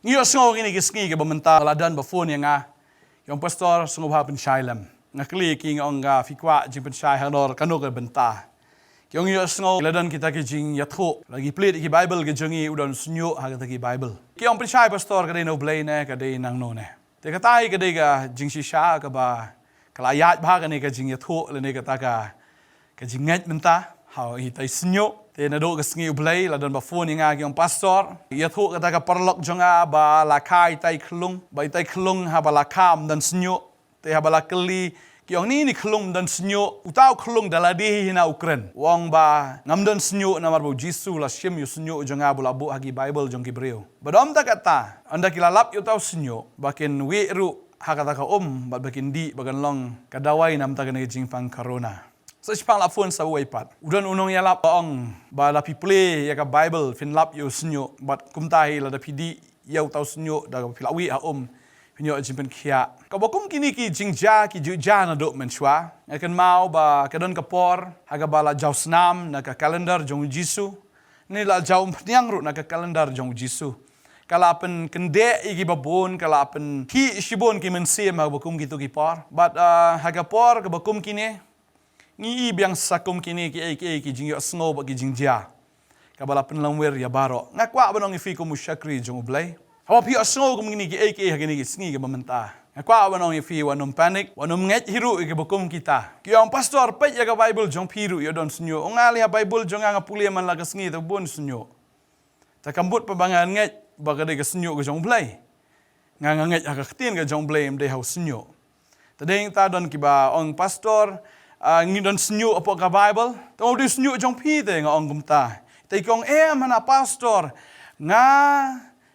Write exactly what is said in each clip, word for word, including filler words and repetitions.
Ngi ïohsngew kine ki sngi kiba mynta la don ba phone ïa nga. Ïong pastor, sngewbha pynshai lem. Nga kylli ki, nga ong, phi kwah jingpynshai halor kano ka bynta? Ki ong, ïohsngew la don kita ki jingïathuh, la ki plied ïa ki Bible ki jong ngi, u don shñiuh ha kita ki Bible. Ki ong, pynshai pastor, ka dei na U Blei ne ka dei nangno ne? Te kata hi ka dei ka jingshisha kaba ka la ïaid bha kane ka jingïathuh lane kata ka ka jingngeit mynta ha itai shñiuh. Te naduh ka sngi U Blei la don ba phone ïa nga, ki ong, pastor, ïathuh kata ka paralok jong nga ba la kha itai khlung, ba itai khlung haba la kha ym don shñiuh. Te haba la kylli, ki ong, ni, ni khlung ym don shñiuh? Utai u khlung da lade hi na u kren. U ong ba ngam don shñiuh namar ba U Jisu la shim ïa u shñiuh jong nga ba la buh ha ki Bible jong ki briew. Bad ym tang kata, ynda ki la lap ïa utai u shñiuh, ba kin wieh ruh ha kata ka um bad ba kin dih ba kan long ka dawai namar kane ka jingpang corona. Sa shiphang la phone sa uwei pat. U don u nongïalap ba ong ba lada phi plie ïa ka Bible phin lap ïa u shñiuh, bad kumta hi lada phi dih ïa utai u shñiuh da phi la wieh ha um, phin ïoh jingpynkhiah. Kaba kum kine ki jingjia ki ju jia naduh mynshuwa. Nga kynmaw ba ka don ka por ha kaba la jaw snam na ka calendar jong U Jisu, ne la jaw umphniang ruh na ka calendar jong U Jisu. Ka la pynkyndeh ïa kiba bun, ka la pynkhih shibun ki mynsiem ha kaba kum kito ki por. Bad, ah, ha ka por kaba kum kine, ngi i biang sa kum kine kiei kiei ki jingïohsngew bad ki jingjia kaba la pynlongwir ïa baroh. Nga kwah ban ong ïa phi kum u shakri jong U Blei, haba phi ïohsngew kum kine kiei kiei ha kine ki sngi kiba mynta, nga kwah ban ong ïa phi, wat nym panic, wat nym ngeit hi ruh ïa kiba kum kita. Ki ong, pastor, peit ïa ka Bible jong phi ruh ïoh don shñiuh. Ong, nga lei ha Bible jong nga, nga pule man la ka sngi te bun shñiuh. Te kam mut ba nga ngeit ba ka dei ka shñiuh ka jong U Blei. Nga, nga ngeit ha ka ktien ka jong U Blei, ym dei ha u shñiuh. Te dei ta don kiba ong, pastor, ah, ngi don shñiuh hapoh ka Bible. Te ym dei shñiuh jong phi te, nga ong kumta. Te ki ong, em, hana pastor, nga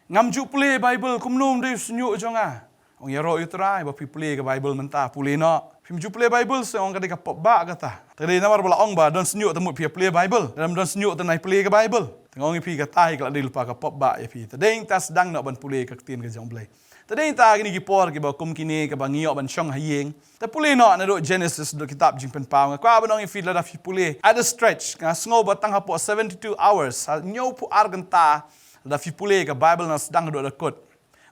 ngam ju pule Bible, kumno ym dei shñiuh jong nga? Ong, ïaroh ïa U Trai, ba phi pule ka Bible mynta, pule noh. Phim ju pule Bible, sa ong ka dei ka pop ba kata. Te dei namar ba la ong ba don shñiuh te mut phi pule Bible. Lada ym don shñiuh te nai pule ka Bible. Te nga ong ïa phi, kata hi ka la dei lypa ka pop ba ïa phi. Te dei ta sdang noh ban pule ka ktien ka jong U Blei. Te dei ta kine ki por kiba kum kine kaba ngi ïoh ban shong ha ïing, te pule noh naduh Genesis, naduh kitab Jingpynpaw. Nga kwah ban ong ïa phi, lada phi pule at a stretch, nga sngew ba tang hapoh seventy-two hours, ha hynñiewphew ar kynta, lada phi pule ka Bible na sdang haduh da kut.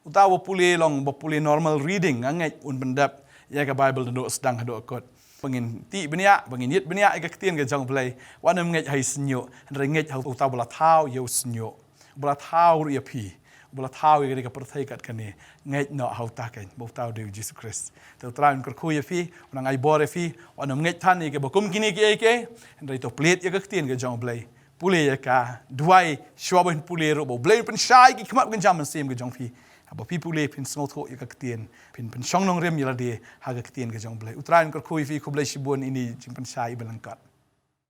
Uta uba pule long, ba pule normal reading, nga ngeit un pyndep ïa ka Bible naduh sdang haduh kut. Ba ngin tih bniah, ba ngin ïit bniah ïa ka ktien ka jong U Blei. Wat nym ngeit ha i shñiuh, hynrei ngeit ha uta uba la thaw ïa u shñiuh, uba la thaw ruh ïa phi, uba la thaw ïa ka pyrthei kat kane. Ngeit noh ha uta keiñ, ba uta u dei U Jisu Khrist. Te U Trai un kyrkhu ïa phi, un nang ai bor ïa phi. Wat nym ngeit than ïa kiba kum kine kiei kiei, hynrei to plied ïa ka ktien ka jong U Blei. Pule ïa ka, duwai shwa ban pule ruh, ba U Blei un pynshai ki khmat kynja mynsiem ka jong phi. Haba phi pule, phin sngewthuh ïa ka ktien, phin pynshong nongrim ïa lade ha ka ktien ka jong U Blei. U Trai un kyrkhu ïa phi. Khublei shibun. Ine i jingpynshai iba lyngkot.